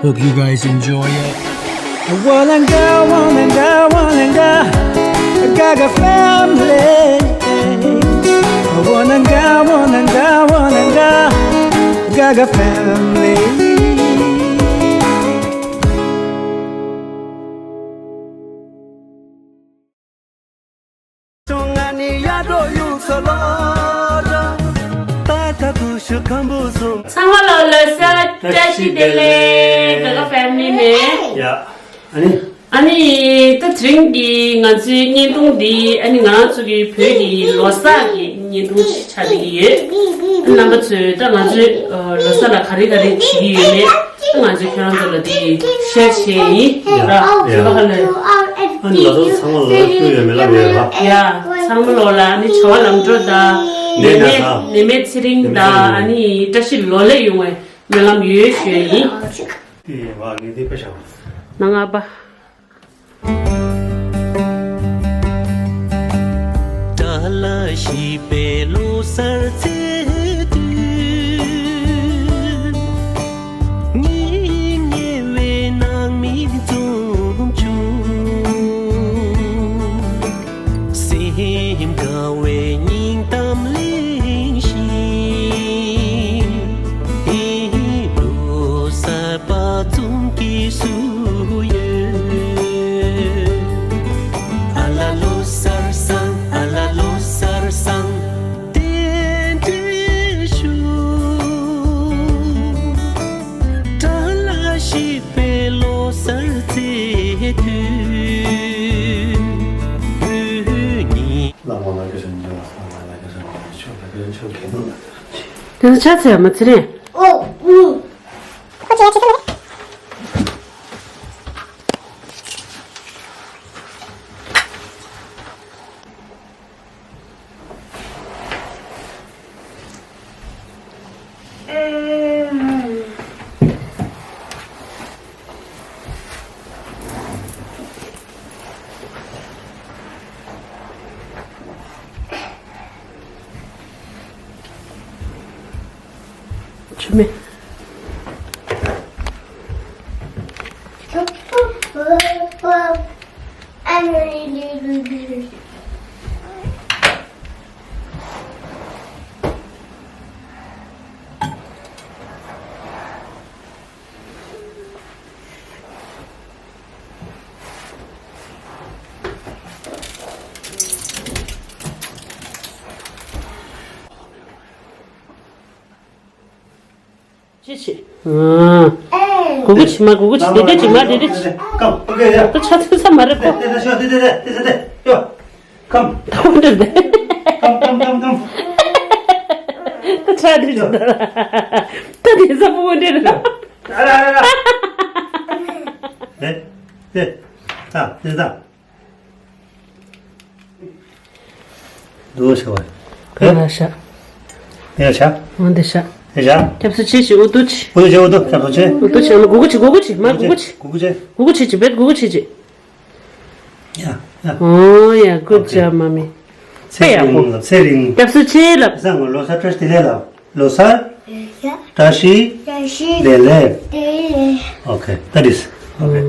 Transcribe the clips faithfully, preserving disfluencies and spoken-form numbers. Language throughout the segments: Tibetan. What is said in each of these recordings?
Hope you guys enjoy it. Wananga, wananga, wananga, Gaga family. Wananga, wananga, wananga, Gaga family. ཚང་མ་ལ་ལོ་གསར་བཀྲ་ཤིས་བདེ་ལེགས། Gaga family ནས། ཡ། ཨ་ནི། ཨ་ནི་ད་དེ་རིང་གི་ང་ཚོའི་བརྙན་ཐུང་འདི་ཨ་ནི་ང་རང་ཚོ་གི་བོད་ཀྱི་ལོ་གསར་གྱི་བརྙན་ཐུང་ཞིག་ཆགས་བསྡད་ཀྱི་ཡོད། རྣམ་པ་ཚོས་ད་ང་ཚོའི་ལོ་གསར་ལ་ག་རེ་ག་རེ་བྱེད་ཀྱི་ཡོད་མེད་ད་ང་ཚོས་ཁྱེད་རང་ཚོ་ལ་འདི་ཤེར་བྱས་ཡིན་ར། ཡ། ཡ། ཨ་ནི་ལོ་གསར་ཚང་མ་ལ་ལོ་བཅུ་ཡོད་མེད་ལབ་ཡོད་ར། ཡ། ཚང་མ་ལོ་ལ་ཨ་ནི་བྱ་བ་ལམ་འགྲོ་དང་ནད་མེད་ནད་མེད་ཚེ་རིང་དང་ཨ་ནི་བཀྲ་ཤིས་ལོ་ལེགས་ཡོང་བའི་སྨོན་ལམ་ཡོད་ཞུ་ཡ་ཡིན། ཨེ་ཝ་ངས་འདི་དཔེ་བཞག་ན་ང་པ། བཀྲ་ཤིས་པའི་ལོ་གསར་ཚེས་དུས། སྙིང་ཉེ་བའི་ནང་མི་འཛོམས་བྱུང་། སེམས་དགའ་བའི་སྙིང་གཏམ་གླེང་བཞིན། ལོ་གསར་པ་འཛོམས་དགོས་སུ་ཡོད། ཨ་ལ་ལོ་གསར་བཟང་། ཨ་ལ་ལོ་གསར་བཟང་། རྟེན་འབྲེལ་ཞུ། བཀྲ་ཤིས་པའི་ལོ་གསར་ཚེས་དུས། བོད་ཉིད། བླ་མ་ལ་ག་ཟེར་ན་བླ་མ་ལ་ག་ཟེར་ན་ཆོས་ལ་ག་ཆོས་ག་ནོ་ལ། དེ་ཚོ་ཆ་ཚད་མ་ཚེ་རིང་། ཨོ། ཨུ། ཁོ་ཅི་ཡ་ཆེ་ས་མ་རེད། ཆུ་མེད། ཅི་བྱེད། ཨ། གུ་གུ་བྱེད་མ་གུ་གུ་བྱེད། དེ་འདྲ་བྱེད་མ་དེ་འདྲ་བྱེད། ད་ཆ་ཚོད་ས་མ་རེད་ཁོ། ད་འོ་འདྲ་རེད། ད་ཆ་དེ་བྱེད་ད། ད་དེ་ས་པོ་འོ་འདྲ་རེད། ཨ་ར་ཨ་ར་ཨ་ར། དེ་དེ་ད་དེ་ད། འདུག་ཟེར་བ། ག་ལ་ཤ། དེ་ལ་ཤ། འོ་འདི་ཤ། དེ་ཤ། སྐྱབས་སུ་མཆི་ཞིག་ཨུ་ཏུ་ཆི། ཨུ་ཏུ་ཆི་ཨུ་ཏུ་སྐྱབས་སུ་མཆི། ཨུ་ཏུ་ཆི་ཨ་མ་གུ་གུ་ཆི་གུ་གུ་ཆི་མ་གུ་གུ་ཆི། གུ་གུ་ཆི། གུ་གུ་ཆི་ཅི་བེད་གུ་གུ་ཆི་ཅི། ཡ་ཡ། ཨོ་ཡ་good job མ་མི། ཚེ་ཡག་པོ། ཚེ་རིང་ལབ་ཚེ་རིང་། སྐྱབས་སུ་མཆི་ལབ། བཟང་ངོ་ལོ་གསར་བཀྲ་ཤིས་བདེ་ལེགས་ལབ། ལོ་གསར། བཀྲ་ཤིས། བཀྲ་ཤིས། བདེ་ལེགས། བདེ་ལེགས། Okay, that is. Okay.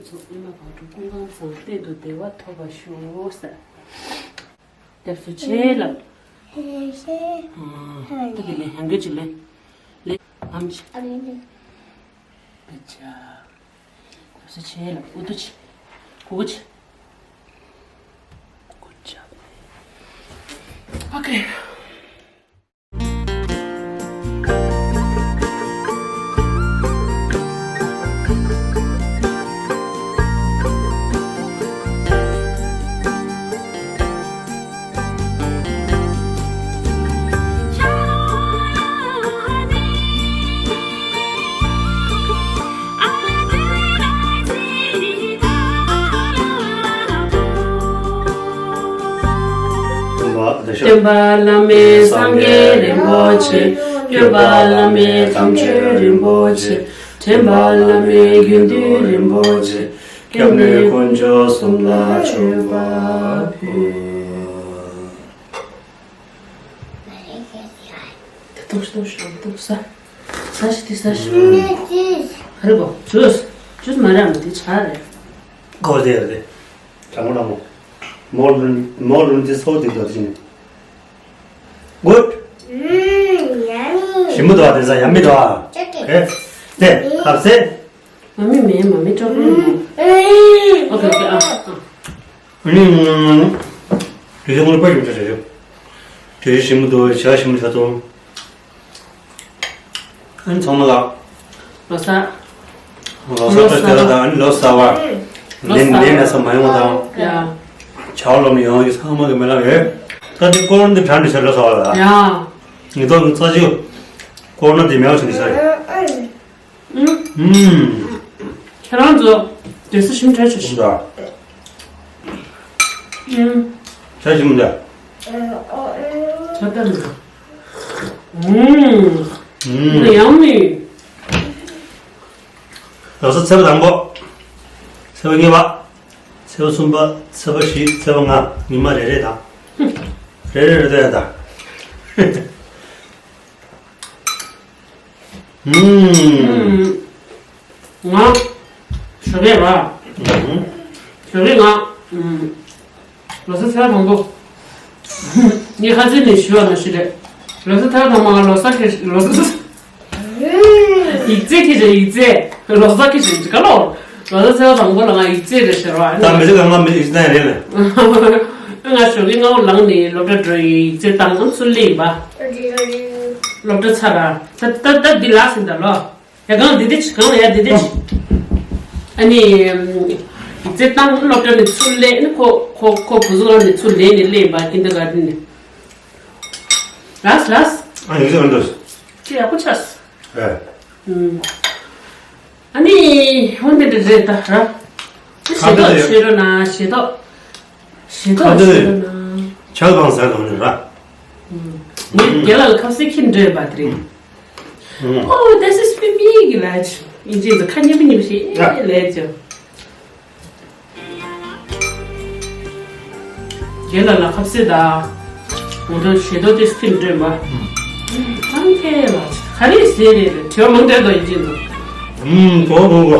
ཚོགས་ཨེ་མ་བག་གྲོ་ཀུན་ཁང་བཟང་གཏན་དུ་བདེ་བ་ཐོབ་པ་ཤོག་ཟེར། སྐྱབས་སུ་མཆི་ལབ། ཨ། ད་དེ་ལས་ཧན་གི་ཅི་ལས། ལས་ཨམ་ཅི། ཨ་ལས་ལས། Good job. སྐྱབས་སུ་མཆི་ལབ། ཨུ་ཏུ་ཆི། གུ་གུ་ཆི། Good job. Okay. སྟོན་པ་བླ་མེད་སངས་རྒྱས་རིན་པོ་ཆེ། སྐྱོབ་པ་བླ་མེད་དམ་ཆོས་རིན་པོ་ཆེ། འདྲེན་པ་བླ་མེད་དགེ་འདུན་རིན་པོ་ཆེ། སྐྱབས་གནས་དཀོན་མཆོག་གསུམ་ལ་མཆོད་པ་ཕུལ། ཏོག་ཏོག་ཏོག་ས། ས་ཞིག་དེ་ས་ཞིག་ཧ་རི་བོ། ཇུས། ཇུས་མ་རག་མི་དེ་ཆ་རེད། གོ་དེ་རེད། དྲང་མོ་དྲང་མོ། མོ་ལུན་མོ་ལུན་དེ་སོ་དེ་དོ་དེ་ནི། གུད། ཞིམ་མོ་དོ་དེ་ས་ཡ་མི་དོ། ཨེ། དེ་ཁབ་སེ། མ་མི་མེད་མ་མི་ཅོག་ལེ་མོ། ཨོ་ཁེ་ཨོ་ཁེ་ཨ། ཨ་ནི། དེ་ཚོ་ངོ་པ་ཡོང་ཆ་ཆ་ཡོད། དེ་ཞིམ་མོ་དོ་ཇ་ཞིམ་མོ་ཆ་དོ། ཨ་ནི་ཚང་མ་ལ། ལོ་གསར། ལོ་གསར་བཀྲ་ཤིས་བདེ་ལེགས་དང་ཨ་ནི་ལོ་གསར་བ། ལོ་ནད་གསར་ནད་ན་ཚ་མ་ཡོང་བ་དང་། ཡ། ཇ་ལོ་ནི་ཡོང་གི་ཚང་མ་གི་སྨོན་ལམ་ཡོད། ད་འདི་ཀོ་རོ་ན་འདི་དྲག་འདི་ཟེར་ལོ་གསར་བ་ལ། ཡ། ངེད་ཚོ་གི་རྩ་ཆེ་ཀོ་རོ་ན་འདི་མེད་པ་བྱུང་འདི་ཟེར། ཨུམ། ཁྱེད་རང་ཚོ་དེ་ཚོ་ཞིམ་དྲག་ཆེ་ཞིམ་དྲག་ཨུམ། ཇ་ཞིམ་འདྲ། ཇ་ལྟ་མི་འདུག་ཨུམ། ཨུམ། ཡང་མི། ལོ་གསར་ཚེས་པ་དང་པོ། ཚེས་པ་གཉིས་པ། ཚེས་པ་གསུམ་པ། ཚེས་པ་བཞི། ཚེས་པ་ལྔ། ཉི་མ་རེ་རེ་དང་། རེ་རེ་རེ་རེ་དང་། ཨུམ། ང་། ཞོགས་ཀས་ར། ཨུམ། ཞོགས་ཀས་ང་། ཨུམ། ལོ་གསར་ཚེས་པ་དང་པོ། ངས་ཁ་རྩང་ནས་ཞུ་བ་ནང་བཞིན་རེད། ལོ་གསར་ཚེས་པ་དང་པོ་ང་ལོ་གསར་གྱི་ལོ་གསར། ཡིག་ཚད་ཁྱེར་བྱས་ཡིག་ཚད། ལོ་གསར་ཁྱེར་བྱས་ཀ་ལོ། ལོ་གསར་ཚེས་པ་དང་པོ་ལ་ང་ཡིག་ཚད་རེད་ཟེར་བ། ད་མི་ཚེ་གང་ང་མི་ཡིག་ཚད་རེད་ལ། ང་ཞོགས་ཀས་སྔ་པོ་ལངས་ནས་སློབ་གྲྭ་འགྲོ་ཡི་ཡིག་ཚད་བཏང་ཚུར་སླེབས་པ། སློབ་གྲྭ་ཚར་ར། ད་ད་ད་འདི་ལ་ཟིན་ད་ལོ། ཡ་གང་འདི་འདི་ཆི་གང་ལ་ཡ་འདི་འདི་ཆི། ཨ་ནི། ཡིག་ཚད་བཏང་སློབ་གྲྭ་ནས་ཚུར་སླེབས་ནི་ཁོ་ཁོ་ཁོ་བུ་གཟུགས་ལ་ནས་ཚུར་སླེབས་ནས་སླེབས་པ་ཀིན་ཌར་གྷར་ཌེན་ནས། ལགས་ལགས། ཨ་ཡིག་ཚད་གང་འདྲ། ཅི་ཡག་པོ་ཆགས། ཨེ། ཨུམ། ཨ་ནི་འོན་ཏེ་འདྲ་རེད་ད་ར། ཞེ་ཏོག་ཞེ་རོ་ན་ཞེ་ཏོག་ཞེ་ཏོག་ཞེ་རོ་ན། ཆགས་པང་ཟ་དང་ནི་ར། ངས་རྒན་ལགས་ལ་ཁ་ཟས་ཁྱི་འདྲ་ཡོད་པ་དེ་རེད། Oh, this is for me གི་ལས་ཅི། ཡིན་ཅི་ད་ཁ་ཉེ་པོ་ཉེ་པོ་ཞིག་ལས་ཅི། རྒན་ལགས་ལ་ཁ་ཟས་ད། ངོ་ཐོག་ཞེ་ཏོག་དེ་སྐྱིན་འདྲ་མ། ཨང་ཁེ་ལ། ག་རེ་ཟས་རེད་རེད་དྲི་བ་མང་དྲགས་དོ་ཡིན་ཅི་འདུག་ཨུམ་གོ་གོ་གོ།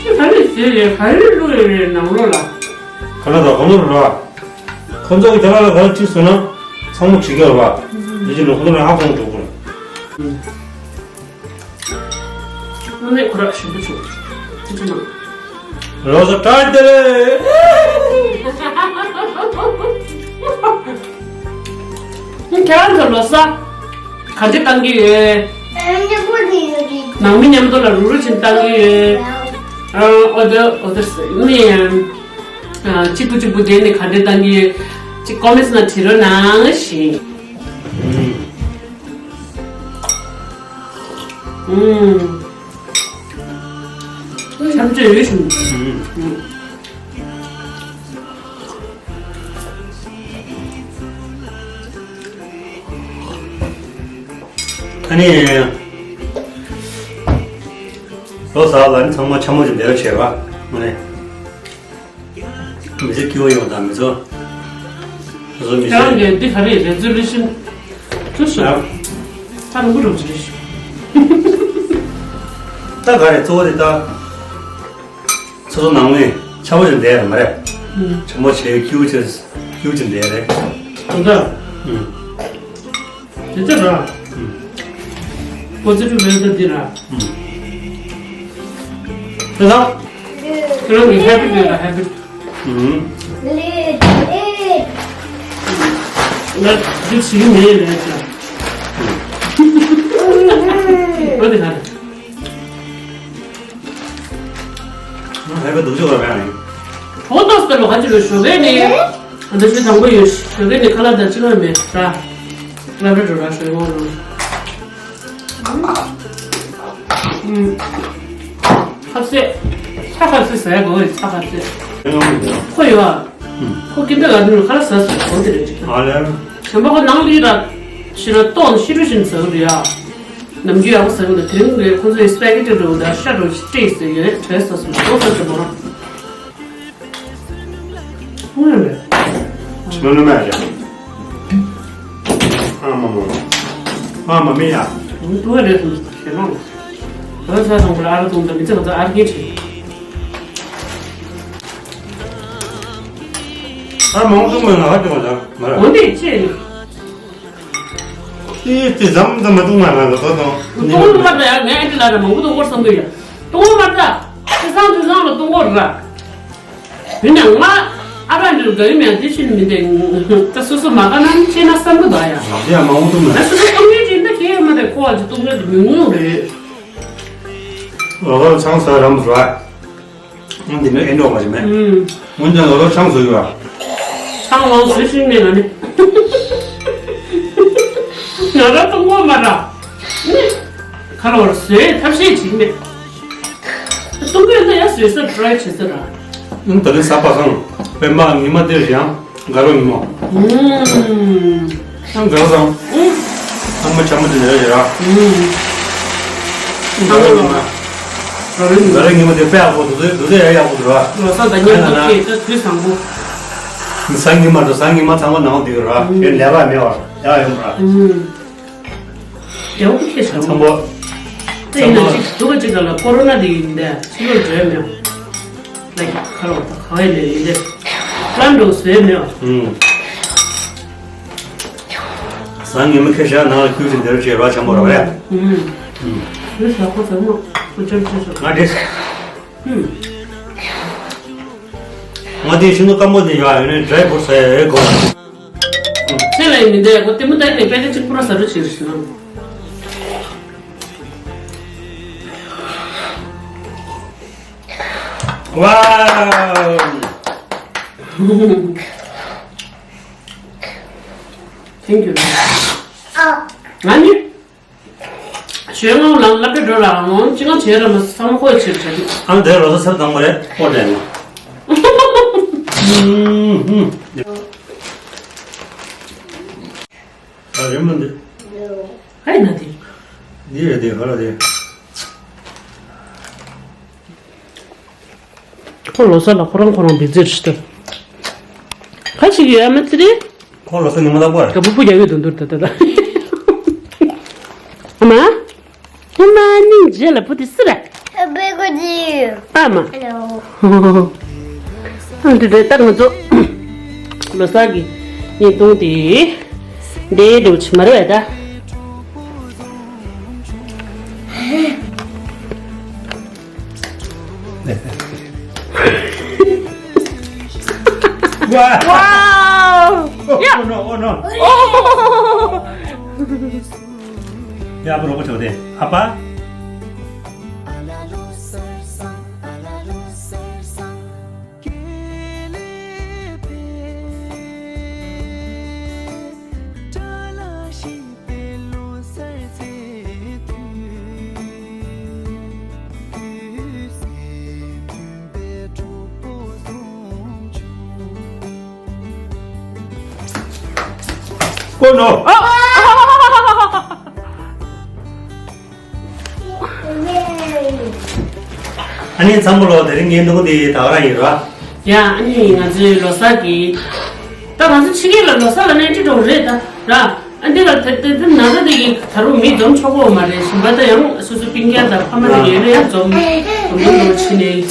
ཁྱོད་ག་རེ་ཟས་རེད་ག་རེ་བླུགས་རེད་རེད་ནང་ལོགས་ལ། ག་ལ་དང་ག་ལ་ར། ཁོ་ཚོ་གི་དེ་ལ་ལ་ག་རེ་ཅིག་ཟོས་ན། ཚང་མ་བྲིས་ཀྱི་ར་བ། ཡིན་ཅི་ལོ་ཁོ་ཚོ་ལ་ཧ་གོ་འགྲོ་གོ། དངོས་གནས་ཁོ་ར་ཞིམ་པོ་བྱུང་། ཅི་ཅི་མ། ལོ་གསར་བཀྲ་ཤིས་བདེ་ལེགས། ཁྱེད་རང་ཚོ་ལོ་གསར་ག་འདྲ་བཏང་གི་ཡོད། ནང་མི་མཉམ་དུ་ལ་རུ་རུ་བྱིན་བཏང་གི་ཡོད། ཨ་ཨོ་ཏེ་ཨོ་ཏེ་ནི་ཨ་གཅིག་པུ་གཅིག་པུ་བསྡད་ནས་ག་འདྲ་བཏང་གི་ཡོད། ཅིག་ཀོ་མེན་ཊི་ནང་བྲིས་རོགས་གནང་ཞེས། ཨུམ། ཆམ་ཆོས་ཡོད་ཞུ། ཨ་ནི། ལོ་གསར་ལ་ནི་ཚང་མ་འཆམ་པོ་ཅིག་བསྡད་རོགས་བྱེད་རོགས། ཨ་ནི། མི་ཚེ་སྐྱིད་པོ་ཡོང་དང་མི་ཚོ། སོ་སོ་མི་ཚེ། ཁྱེད་རང་གིས་འདི་ག་རེ་རེ་ཛོ་ལུ་ཤན། ཐུ་སོ། ཡ། ད་རུང་རུང་ཅི་རེད་ཤི། ད་ག་རེ་གཙོ་བོ་དེ་ད། སོ་སོ་ནང་མི་འཆམ་པོ་ཅིག་བསྡད་ར་མ་རེད། ཨུམ། འཆམ་པོ་བྱས་སྐྱིད་པོ་ཅིག་སྐྱིད་པོ་ཅིག་བསྡད་རེད། དེ་འདྲ། ཨུམ། དེ་ལྟར་ར། ཨུམ། པོ་ཛི་ཊིབ་ཝེ་ལ་འདི་ར། ཨུམ། དེ་དང་། ཁྱེད་རང་གི་ཧེ་བི་ཊི་ཡོད་ལ་ཧེ་བི་ཊི། ཨུམ། ང་འདི་བྱེད་ཀྱི་མེད་ལས་ཀྱང་། ཨུམ། འོ་དེ་ག་རེད། ང་ཧེ་བི་ཊི་སྡུག་ཅག་ར་ག་ཡིན། གྲོགས་ཏོག་ཙམ་ལ་ཁ་ཅིག་ལ་ཞོགས་ཀས་ནི། ཨ་འདི་ཚོའི་དང་པོ་ཡོད། ཞོགས་ཀས་ནི་ཁ་ལག་དང་ཅི་གང་མེད་ར། སློབ་གྲྭ་འགྲོ་ར་ཞོགས་ཀས་ངོ་རུ། ཁ་ཟས། ཚྭ་ཁ་ཟས་ཟ་ཡ་དགོས་རེད་ཚྭ་ཁ་ཟས། ཁོ་ཡོད་ཨ། ཁོ་ཀིན་ཌར་གྷར་ཌེན་ལ་ཁ་ལག་ཟ་ཟ་གོ་དེ་རེད་ཅིག་ཨ་ལེ། དྲན་པ་ཁོ་ནང་ལི་ར་ཤི་ར་ཏོག་ཤི་རུ་བཞིན་ཟ་གི་རེད་ཡ། ནམ་རྒྱུན་ཡག་པོ་ཟ་གི་འདུག་དེ་རིང་རེད། ཁོ་ཚོའི་སི་པེ་གེ་ཊི་འགྲོ་གི་འདུག་ཤ་འགྲོ་ཅིག་སྤྲད་ཟེར་གི་རེད། དྲོད་ཟ་སོང་ཏོག་ཟ་ཅིག་མོ་རང་། ངོས་རེད། ཆི་མ་ནུ་མ་རེད། ཨ་མ་མོ། ཨ་མ་མི་ཡ། ཏུ་རེད་སོང་ཞེ་མང་། ལོ་ས་སོང་གི་ལ་ཨ་ར་ཏུང་ད་མི་ཚེ་ག་ཚོད་ཨ་ར་གིན་ཆེ། ཨ་མང་སོང་མེད་ང་ཧ་ཅང་ད་མ་ར། འོན་ཏེ་ཅི་ནི། ཏི་ཏི་ཙམ་ཙམ་མ་བཏུང་བ་ལ་ལ་ཏོ་ཏོ། ཏུང་ལ་མ་ད་ཡ་ངས་ཨ་ཏི་ལ་ད་མང་པོ་ཏུང་གོར་བསམ་གི་ཡ། ཏུང་ལ་མ་ད། ཏི་སང་ཏི་སང་ལ་ཏུང་གོར་ར། ཡིན་ནའང་ང་ཨ་ར་འདིར་དགའ་ཡི་མེད་དེ་ཕྱིན་མི་འདུག་ད་སོ་སོ་མ་དགའ་ན་ཅེ་ན་བསམ་གི་འདུག་ཡ། ཡ་མ་འོང་དུ་མ། ད་སོ་སོ་ཏུང་ངེ་ཅིག་ད་ཁྱེད་མ་ད་ཁོ་ཨ་ཅི་ཏུང་ངེ་མི་ངོ་རེད། ཨོ་ཆང་ས་རམ་ར། ང་འདི་ནས་ཨེ་འགྲོ་བ་ཞིག་མེད། ཨུམ། ང་འདི་ལོ་ལོ་ཆང་བཟོ་ཡོད་ཨ། ཆང་ལོ་བཟོ་ཤེས་མེད་ང་ནི། ང་ར་ཏུང་གོ་མ་ར། ནི། ཁ་ལོར་བཟོས་ཐབས་ཤེས་བྱེད་མེད། ཏུང་གོས་ད་ཡ་བཟོས་ས་ཊི་རའི་བྱེད་ས་ར། ཨང་ད་ལི་ས་པ་སང་། པེ་མ་ཉི་མ་དེ་རེད་ཡང་། དགའ་རོགས་ཉི་མ། ཨུམ། ཨང་དགའ་རོགས་སང་། ཨུམ། ཨ་མ་ཆ་མ་དེ་ནས་རེད་ར། ཨུམ། ཨང་དགའ་རོགས་ཉི་མ། དགའ་རོགས་ཉི་མ་དེ་དཔེ་ཡག་པོ་འདུག་དེ་དེ་ཡག་ཡག་པོ་འདུག་ར། ལོ་གསར་དང་མཉམ་དུ་ཁེལ་ཏེ་དུས་བཟང་པོ། སང་ཉི་མ་དང་སང་ཉི་མ་ཚང་མ་ནང་དུ་ར། ཨུམ། དེ་ལས་པ་མེད་བར་ཡག་ཡོང་ར། ཨུམ། རྒྱལ་པོ་ཁྱེད་ཚང་མ། ཚང་མ། དེ་ཡིན་ན་ཅིག་སྡུག་ག་ཅིག་ག་ལ་ཀོ་རོ་ན་དེ་ཡིན་ཏེ་ཕྱི་ལོགས་འགྲོ་ཡ་མེད། ལའིག་ཁ་ལོ་ད་ག་བས་ནས་ཡིན་ཏེ། པླན་འགྲོ་བཟོས་མེད། ཨུམ། སང་ཉི་མ་ཁེ་ཤ་ནང་ལ་ཁུལ་ཅིག་འདིར་བྱེད་རོགས་ཆེན་པོ་རོགས་རེད། ཨུམ། ཨུམ། ཨུམ། ང་དེ། ང་དེ་ཤིང་ཏོག་སྐམ་པོ་དེ་ཡོད་ཡོད་ནས་ཌ་རའི་ཕུ་རུ་ཊི་ཟ་ཡ་ཡོད་གོ། ཚེ་ལ་ཡིན་མི་འདུག་ཡ་གོ་ལྟད་མོ་ལྟ་ཡིན་པའི་དཔེ་ཆ་གཅིག་པུ་ར་ཟ་རུ་ཕྱིར་ཞུ་ན། Wow! Thank you. ང་ནི། ཞོལ་ངང་ལ་སློབ་གྲྭ་འགྲོ་ལ་ངོ་ཅི་ང་བྱེད་ར་མ་བསམ་ཁོ་ཆེར་བྱ་དུས། ཨང་དེ་ལོ་ས་སར་དང་པོ་རེད་ཨོ་དྲན་ན། ཨ་རེད་མ་འདི། ཧའི་ན་དེ། འདི་རེད་དེ་ཧ་ལ་དེ། ཁོ་ལོ་ས་ལ་ཁོ་རང་ཁོ་རང་བི་ཛི་རེད་ཤི་ཏོ། ཁ་ཞིག་ཡོད་མ་ཚི་རེད། ཁོ་ལོ་ས་ཉི་མ་ལྟ་བུ་རེད། ག་བུ་བུ་རྒྱག་ཡོད་དུ་འདུར་ད་ད་ད། ཨ་མ། ཧི་མ་ནི་རྗེས་ལ་བུ་དེ་སི་ར། ཨ་མ། ཨ་འདི་རེད་ད་ང་ཚོ། ལོ་གསར་གྱི་བརྙན་ཐུང་དེ། འདི་འདྲ་བྱེད་མ་རེད་ད། Wow! Oh no, oh no. Oh! ཡ་པ་རོགས་པ་ཆོག་དེ་ཨ་ཕ། Oh no! ཨ་ནི་ཚང་མ་ལོ་དེ་རིང་ངའི་ནུ་བོ་དེ་ད་ག་རང་ཡིན་ར། ཡ་ཨ་ནི་ང་ཚོའི་ལོ་གསར་གྱི། ད་ང་ཚོ་ཕྱི་རྒྱལ་ལ་ལོ་གསར་ལ་གནས་འདྲི་འགྲོ་རེད་ད་ར། ཨ་འདི་ལ་དེ་དེ་དེ་ན་ད་དེ་གི་ད་རུང་མི་འཛོམས་ཆོག་གོ་མ་རེད། ཕྱིན་པ་ད་ཡང་སོ་སོ་སྤུན་ཀྱག་དང་ཕ་མ་དེ་ཡོད་ན་ཡང་འཛོམས་འཛོམས་འཛོམས་ཕྱིན་ནས་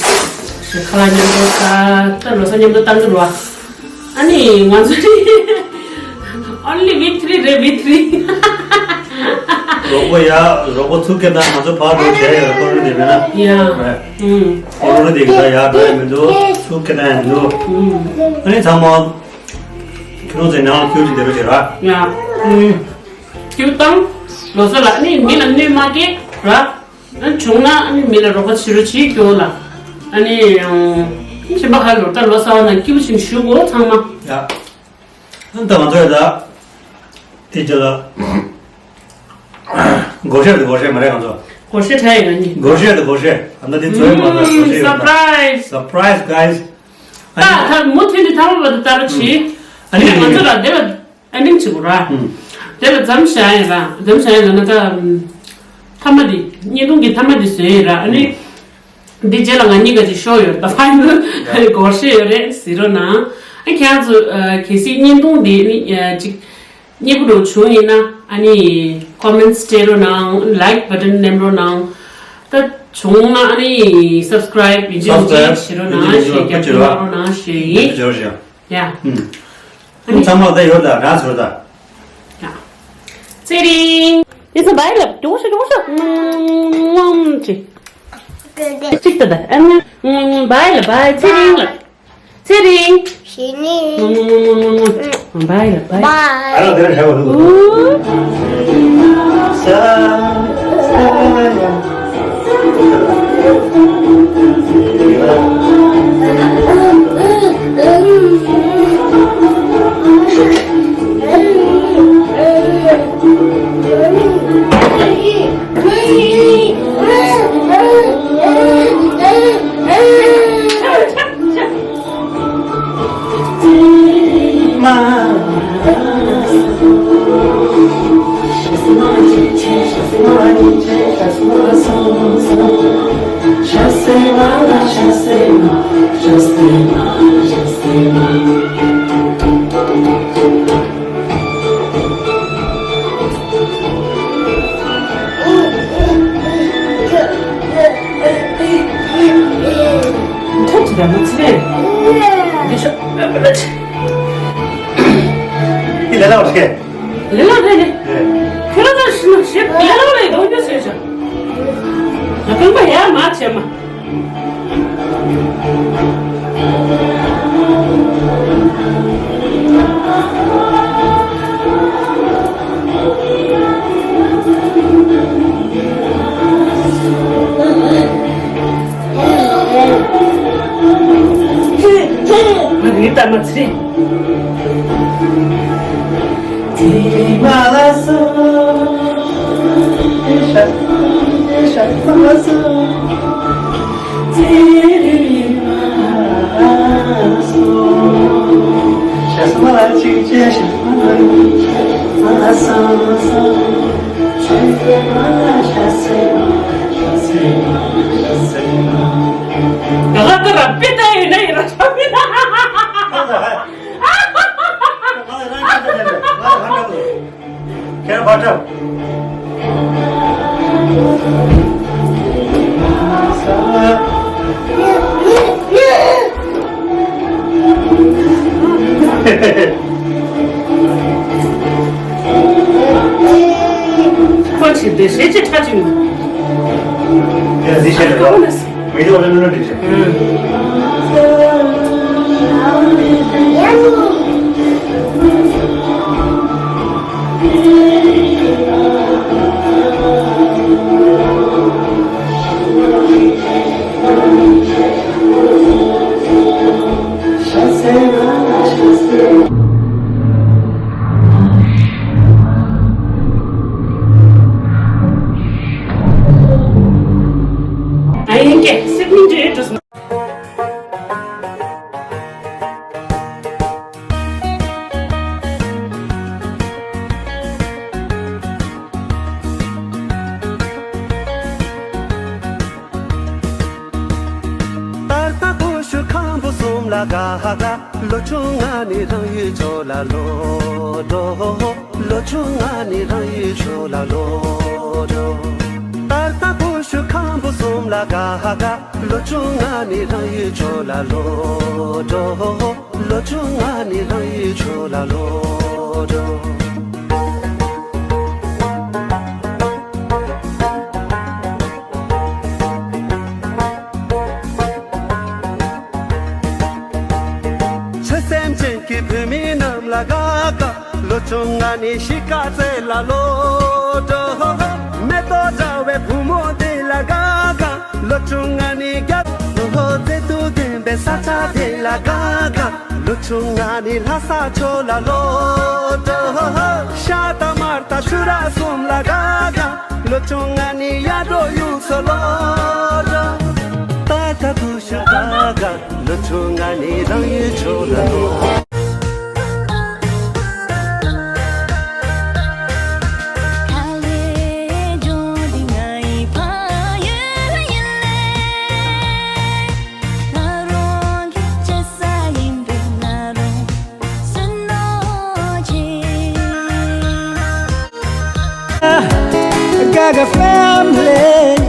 ཞེ་ཁ་ལ་མཉམ་དུ་ད་ད་ལོ་གསར་མཉམ་དུ་བཏང་གི་རེད་བ། ཨ་ནི་ང་ཚོ་only we three རེད། we three། རོགས་པ་ཡ་རོགས་པ་ཚུགས་ཀྱི་ན་ང་ཚོ་ཕར་འགྲོ་བྱས་ཡོད། ཀོ་རོ་ན་དེ་མེད་ན། ཡ། ཨུམ། ཀོ་རོ་ན་དེ་གི་ད་ཡ་འགྲོ་ཡ་མི་འདུག་ཚུགས་ཀྱི་ན་ཡ་མི་འདུག་ཨུམ། ཨ་ནི་ཚང་མ་ཁྱོད་རང་ཚོའི་ནང་ལ་ཁྱོད་ཀྱི་འདི་རུ་བྱེད་ར། ཡ། ཨུམ། སྐྱིད་པོ་བཏང་། ལོ་གསར་ལ་ཨ་ནི་མི་ལ་གནོད་མ་སྐྱེལ་ར། ཨ་བྱུང་ན་ཨ་ནི་མི་ལ་རོགས་པ་བྱེད་རོགས་བྱེད་སྐྱོ་ལ། ཨ་ནི་ཡང་གཞན་པ་ཧ་ལོ་ད་ལོ་གསར་བ་ན་སྐྱིད་པོ་ཞིག་བཞུགས་དགོས་ཚང་མ། ཡ། ཨ་ད་ང་ཚོ་ཡ་ད། དེ་ཅི་ལ། སྒོར་གཞས་དེ་སྒོར་གཞས་མ་རེད་ང་ཚོ། སྒོར་གཞས་ཁྲ་ཡི་ང་གཉིས། སྒོར་གཞས་དེ་སྒོར་གཞས། ཨ་ད་དེ་ཚོ་ཡི་མ་རེད་སྒོར་གཞས་ཡོད་ད། Surprise! Surprise, guys! ད་ད་མུ་མཐུད་ནས་ཐ་མ་བར་དུ་ལྟ་རོགས་བྱེད། ཨ་ནི་ང་ཚོ་ལ་བདེ་བ། ཨ་ནེམ་བྱེད་དགོས་ར། ཨུམ། དེ་ལ་འཛམ་བཞག་ཡིན་ར། འཛམ་བཞག་ཡིན་ལ་ན་ད། ཨུམ། ཐ་མ་དེ་བརྙན་ཐུང་གི་ཐ་མ་དེ་བཟོས་ཡིན་ར། ཨ་ནི། ཨུམ། འདི་རྗེས་ལ་ང་གཉིས་ཀ་ཅིག་ཤོག་ཡོད་ད། ཕ་ཡིན་ཡ། སྒོར་གཞས་ཡོད་རེད་ཟེར་རོགས་གནང་། ཨ་ཁྱེད་ཚོ་གལ་སྲིད་བརྙན་ཐུང་འདི་ནི་ཅིག་མཉེས་པོ་འདྲ་བྱུང་ཡིན་ན། ཨ་ནི་ཀོ་མེན་ཊི་སྤྲད་རོགས་གནང་། ལའིཀ་བ་ཊན་མནན་རོགས་གནང་། ད་བྱུང་ན་ཨ་ནི་སབ་སི་ཀ་རའིབ་ཡིན་གཅིག་མིན་གཅིག་བྱེད་རོགས་གནང་། ཤེར་རྒྱབ་སྟོན་རོགས་གནང་ཞུ་ཡིན། ཡ། ཨུམ། ཚང་མ་ད་ཡོད་ད། རང་ཚོ་ད། ཡ། ཚེ་རིང་། དེ་ཚོ་བའི་ལབ། ཀྱོག་ཤོག་ཀྱོག་ཤོག་ཅིག་ཅིག་ད་ད། ཨ་ནི་བའི་ལབ། བའི། ཚེ་རིང་ལབ། ཚེ་རིང་། ཞི་ནི། བའི་ལབ། བའི། བའི། ཨ་རོགས་དེར་ཧེ་བ་ལུ། ཨུ། ས། ས། ཡ། ཁྱོད་ཀྱི་ལས་ལ་ཆེ། ལས་ལ་ལས་ལས། ཁྱོད་ལ་ད་ཤི་ན་ཞེ་ལས་ལ་ལས་དོན་རྒྱུ་ཟེར་བྱ། ང་རྐང་པ་ཡར་མར་བྱས་མ། ང་རེད་ད་མ་ཚེ། དེ་མ་ལ་སོ། ཤ་ཤ་མ་ལ་སོ། དེ་མ་ལ་སོ། ཤ་ས་མ་ལ་ཅིག་ཅེ་ཤ་མ་ལ་སོ་སོ། ང་ལ་ཀ་ར་པི་ཏ་ཡོད་ན་ཡོད་ར་ཆོག་མི་ན། ཁྱེད་རང་ཕར་ཁྲབ། ཁོ་ཆེ་དེ་ཤེས་ཅི་ཁྲ་ཅིག་མོ། ཡ་འདི་ཤེས་རེད་པ། མི་དེ་བ་ལ་ནོར་འདི་ཤེས། ཏར་ཏ་ཀུ་ཤུ་ཁམ་བུ་གསུམ་ལ་ག་ག་ལོ་ཆུང་ང་ནི་རང་ཡུལ་ཕྱོགས་ལ་ལོག་འགྲོ། ལོ་ཆུང་ང་ནི་རང་ཡུལ་ཕྱོགས་ལ་ལོག་འགྲོ། ཏར་ཏ་ཀུ་ཤུ་ཁམ་བུ་གསུམ་ལ་ག་ག་ལོ་ཆུང་ང་ནི་རང་ཡུལ་ཕྱོགས་ལ་ལོག་འགྲོ། ལོ་ཆུང་ང་ནི་རང་ཡུལ་ཕྱོགས་ལ་ལོག་འགྲོ། ཆོས་སེམས་ཅན་གྱི་བུད་མེད་རྣམས་ལ་དགའ་དགའ། ལོ་ཆུང་ང་ནི་གཞིས་ཀ་རྩེ་ལ་ལོག་འགྲོ། མེ་ཏོག་འདྲ་བའི་བུ་མོ་དེ་ལ་དགའ་དགའ། ལོ་ཆུང་ང་ནི་རྒྱ་ལོ་མཛེས་སྡུག་ལྡན་པའི་ས་ཆ་དེ་ལ་དགའ་དགའ། ལོ་ཆུང་ང་ནི་ལྷ་ས་ཕྱོགས་ལ་ལོག་འགྲོ། ཤ་དང་མར་དང་ཆུ་ར་གསུམ་ལ་དགའ་དགའ། ལོ་ཆུང་ང་ནི་གཡག་འབྲོག་ཡུལ་སོ་ལོ་ར། ཏ་ཏ་ཀུ་ཤུ་དགའ་དགའ། ལོ་ཆུང་ང་ནི་རང་ཡུལ་ཕྱོགས་ལ་ལོག like a family.